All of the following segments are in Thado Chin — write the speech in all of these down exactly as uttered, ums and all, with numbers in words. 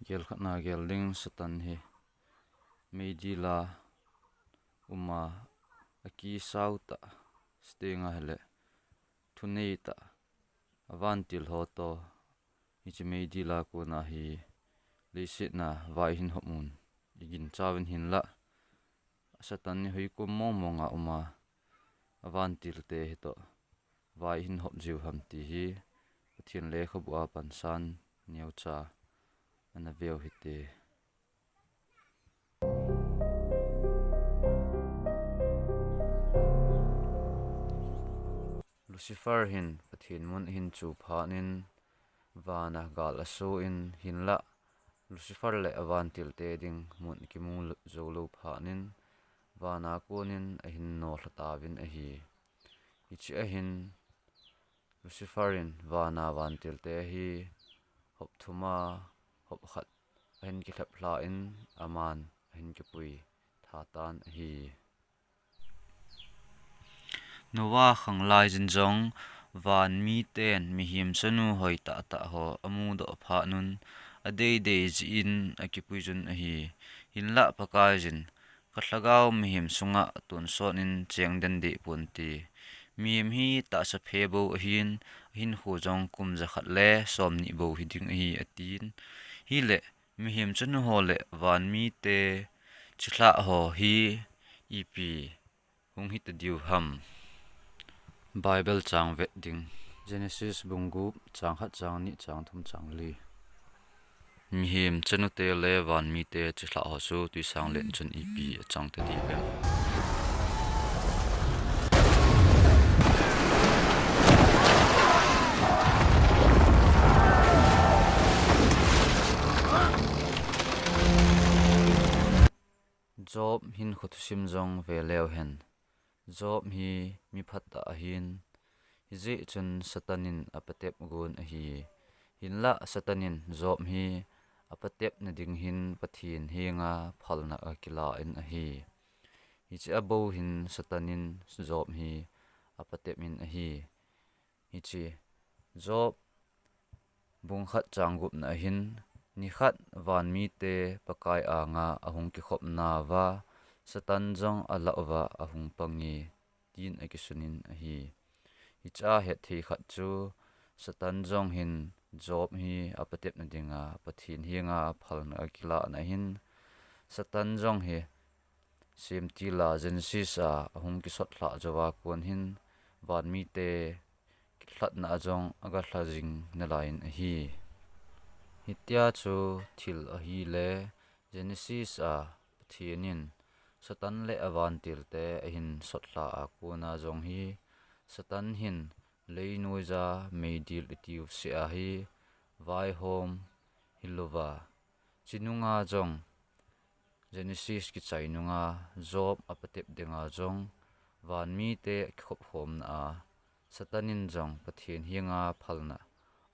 Gel khatna gel ding, Satan hi meidil a um a, akisau tah, sting ahile thunei tah, avantil ho toh, hiche meidil a kona hi leiset a vai ahin hop un iginchauvin, hinlah Satan hi hoikom mong mong a um a, avantil te hitoh vai ahin hop jiu ham ti hi Pathen lekhabu a pansan neocha ana veu hite. Lucifer hin Pathen mun ahin chu phat in, vana gal aso in, hinlah Lucifer le avantil te ding mun akimu jou lou phat in, vana kon in ahin nolha tauvin ahi. Hiche ahin Lucifer in vana vantil te hi hop thum a hop khat ahin kilhep lha in, aman ahin kipui tha tan ahi. Noah khang lai jin jong van miten mihem chanu hoi tah tah ho amudoh phat un, adei dei jeh in akipui jun ahi. Hinlah Pakaiyin, "Ka lhagao mihem sunga tonsot in cheng den deh pon te. Mihem hi tahsa phe bou ahin, ahinkho jong kum jakhat le somni bou hiding ahi," atin. Hileh, mihem chanu ho le van mite chilhah ho hi ipi hung hita diu ham? Bible chang vet ding. Genesis bung gup, chang khat, chang ni, chang thum, chang li. Mihem chanute le van mite chilhah ho chu twisang len chun ipi achang ta diu vem? Job hinkho thusim jong ve leu hen. Job hi mi phatah ahin, hijeh chun Satan in apatep gon ahi. Hinlah Satan in Job hi apatep na ding hin Pathen henga phalna akilah in ahi. Hiche abou hin Satan in Job hi apatep in ahi. Hiche Job bung khat chang gup na ahin, nikhat van mite Pakai anga ahung kikhopna uva, Satan jong alah uva ahung pang e, tin akisun in ahi. Hiche a hetthei khat chu, Satan jong hin Job hi apatep na dinga Pathen henga phalna akilah na ahin, Satan jong hi Semtil a Genesis a ahung kisot lhah jou a kon hin van mite kilhatna a jong aga lha jing nalai in ahi. Hitia chu thil ahile, Genesis a Pathen in Satan le avantil te ahin sot lha a kon a jong hi, Satan hin leinoija meidil itiu seh a hi vaihom hilouva, chinunga jong Genesis kichai nunga Job apatep dinga jong van mite akikhop khomna a, Satan in jong Pathen henga phalna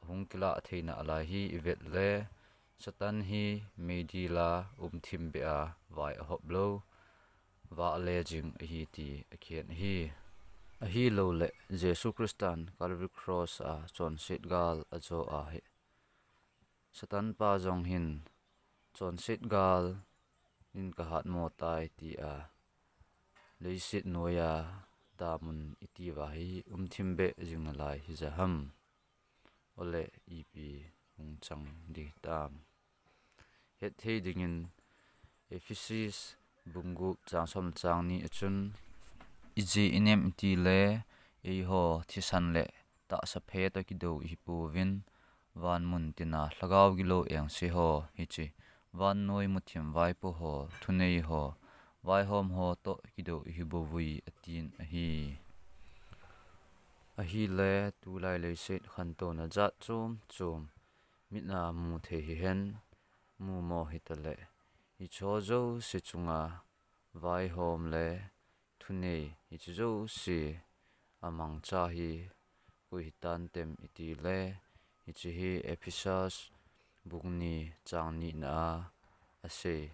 ahung kilah theina lai hi ivet le, Satan hi meidil a um thim beh a vai ahop lou, vah le jing ahi ti akhen ahi. Ahilouleh Jesu Christan Calvary Cross a chonset gal ajo a hi, Satan pa jong hin, "Chonset gal in kahat mo tai," tia leiset noiya damun iti uva hi um thim beh jing nalai hija ham? Ole ipi hung chang ding hitam? Hetthei dingin Ephesus bung gup chang som chang ni a chun, ijeh inem itile eiho thisan le tahsa phe toh kidou ihi pouvin, van mun tina lhagao gilou engse ho, hiche vannoi muthim vaipo ho, thunei ho, vaihom ho toh kidou ihi bouvui, atin ahi. Ahile tulai leiset khantouna jat chom chom mit a mu thei hihen, mumo hitale, hicho jouse chunga vaihom le thunei hiche jouse amangcha hi koi hitantem itile, hiche hi Ephesus bung ni chang ni na a asei.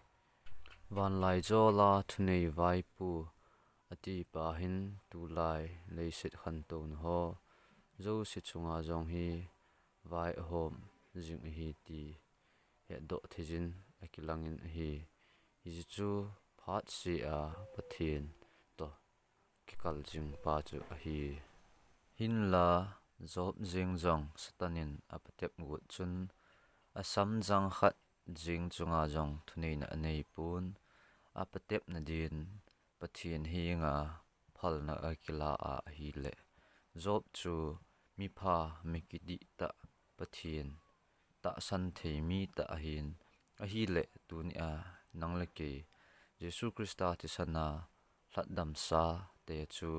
Vanlaijol a thunei vaipo atipa hin tulai leiset khantouna ho jouse chunga jong hi vai ahom jing ahi ti hetdoh theijin akilangin ahi. Hichu phatsea Pathen toh kikal jing pa chu ahi. Hinla Job jeng jong Satan in apatep got chun, asam jang khat jeng chunga jong thuneina aneipon, apatepna din Pathen henga phalna akila a ahile, Job chu mipha, mi kidihtah, Pathen tahsan thei mi tah ahin, ahile tunia nang le kei Jesu Christa thisana lhatdamsate chu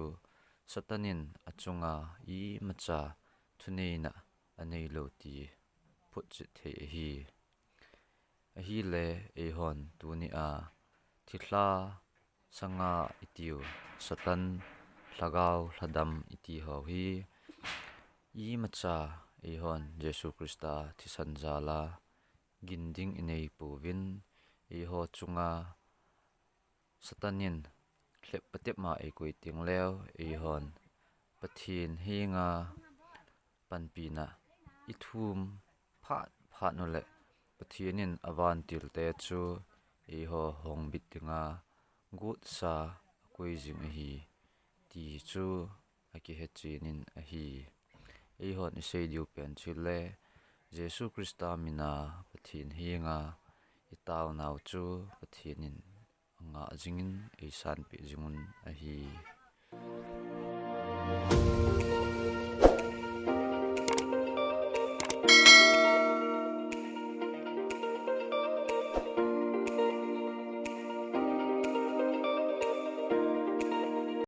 Satan in achunga imacha thuneina aneilou ti phutchet thei ahi. Ahile eihon tunia thilha sanga itiu, Satan lhagao lhadam itiho hi imacha eihon Jesu Christa thisan jala gin ding ineipouvin, eiho chunga Satan in lhep patep ma eikoi tengleu eihon Pathen henga panpina ithum phat phat uleh Pathen in avantilte chu eiho hongbit dinga gotsa akoi jing ahi ti chu akihechenin ahi. Eihon isei diu pen chu le Jesu Christa mina Pathen henga itaonau chu Pathen in angah jingin eisanpeh jingun ahi.